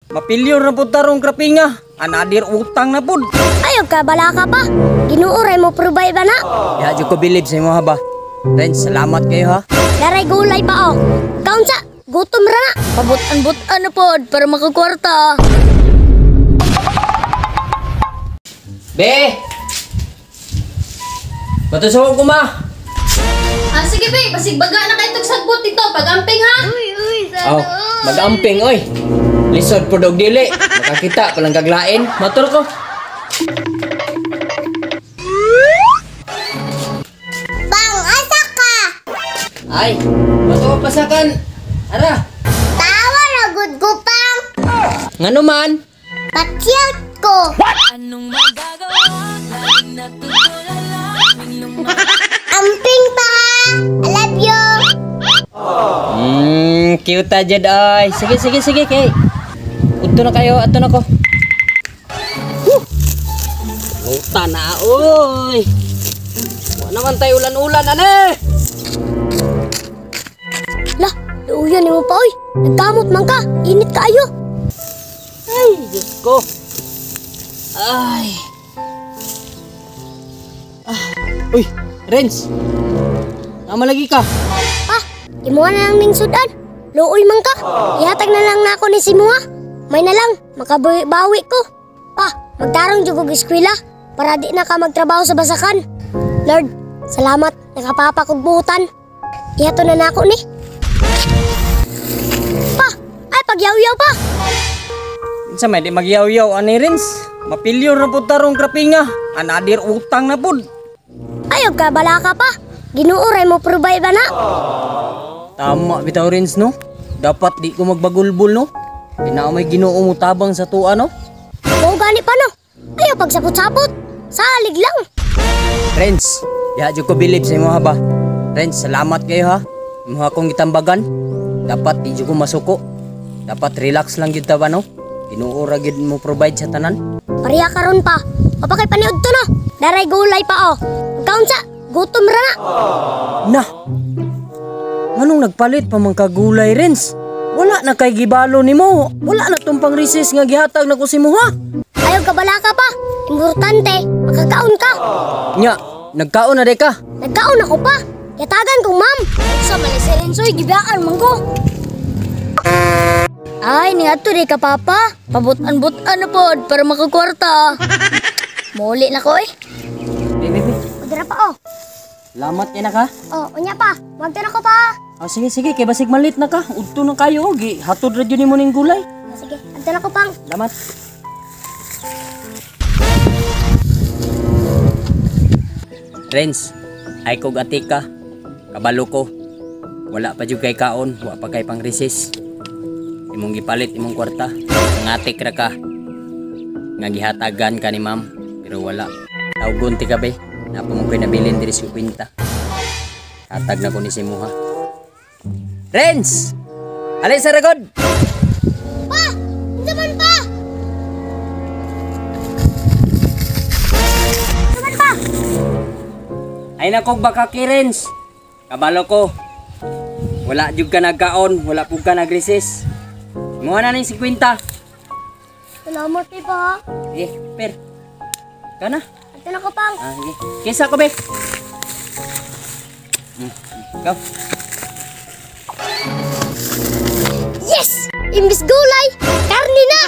Mapilyor na pud tarong krapinga. Anadir utang na pud. Ayaw ka balaka pa. Ginoo ray mo provide ba na? Ya jud ko believe sa imo ha ba. Renz, salamat kayo ha. Daray gulay pa oh. Kaunsa, gutom ra na. Pabutan-butan na pod para makakwarta. Be! Bato sa ko ma. Ah, sige be, basig baga na kayo tagsagbot dito pag-amping ha. Uy, uy, Oh, mag-amping oy. Lisod po dog dili. Makakita palang kaglain. Matur ko. Bang, asa ka? Ay, bato pasakan. Ara, Tawa na gud ko pang. ngano man? Patsiyot ko. Amping pa ha. I love you. Cute ta jud ay. Sige, sige, sige kay. Udto na kayo, ato na ko. Woo! Luta na oy. Wa naman tayo ulan-ulan ane. Lah, luuyan nimo pa oy. Nagkamot man ka. Init kaayo. Ay, Diyos ko. Ay. Ah. Uy, Renz. Namalagi ka. Pa, imuha na lang ning sudan. Luoy man ka. Ihatag na lang nako ni Simua. May na lang, makabawi ko. Pa, magtarong jud kog eskwela para di na ka magtrabaho sa basakan. Lord, salamat nakapapa kog buhutan. Ihato na nako ni. Pa, ay pagyaw-yaw pa. Unsa may di magyaw-yaw ani Renz? Mapilyor na pud tarong krapinga. Anadir utang na pud. Ayaw ka balaka pa. Ginoo ray mo provide ba na? Tama bitaw Renz no. Dapat di ko magbagulbul no. Pinao may Ginoo mo tabang sa tuwa no. Mao gani pa no. Ayaw pagsapot-sapot. Salig lang. Renz, diha jud ko believe sa imo ha ba. Renz, salamat kayo ha. Imo akong gitambagan. Dapat di jud ko masuko. Dapat relax lang gyud ta ba no. Ginoo ra gyud mo provide sa tanan. Pareha karon pa. Papa kay paniud to no. Daray gulay pa oh. Kaunsa, gutom ra na. Na. Nganong nagpalit pa man ka gulay Renz? Wala na kay gibalo nimo. Wala na tong pang recess nga gihatag nako si mo ha. Ayaw ka balaka pa. Importante, makakaon ka. Nya, nagkaon na day ka. Nagkaon ako pa. Yatagan kong ma'am. Sa man si Renzoy, gibiyaan man ko. Ay, niadto di ka papa. Pabutan-butan na pod para makakwarta. Muli na ko eh. Be, be, be. Udara pa oh. Lamat kay na ka. Oh, unya pa. Magtun ako pa. Oh, sige, sige, kay basig malit na ka. Udto na kayo, gi hatod ra jud nimo ning gulay. Oh, sige, agtun ako pang. Salamat. Renz, ay kog atika. Kabalo ko. Wala pa jud kay kaon, wa pa kay pang recess. Imong gipalit imong kwarta. Ngatik ra ka. Nga gihatagan ka ni ma'am, pero wala. Tawgon ti ka be. Napa mo koy nabilin diri sa kwinta. Hatag na ko ni si Muha. Renz! Alay sa ragod! Pa! Unsa man pa? Unsa man pa? Ay nakog baka ki Renz. Kabalo ko. Wala jud ka nagkaon, wala pud ka nagreses. Muha na ning 50. Salamat kay pa. Sige, per. Kana? Agtun ako pang. Ah, sige. Kesa ko be. Go. Yes! Imbis gulay, karne na!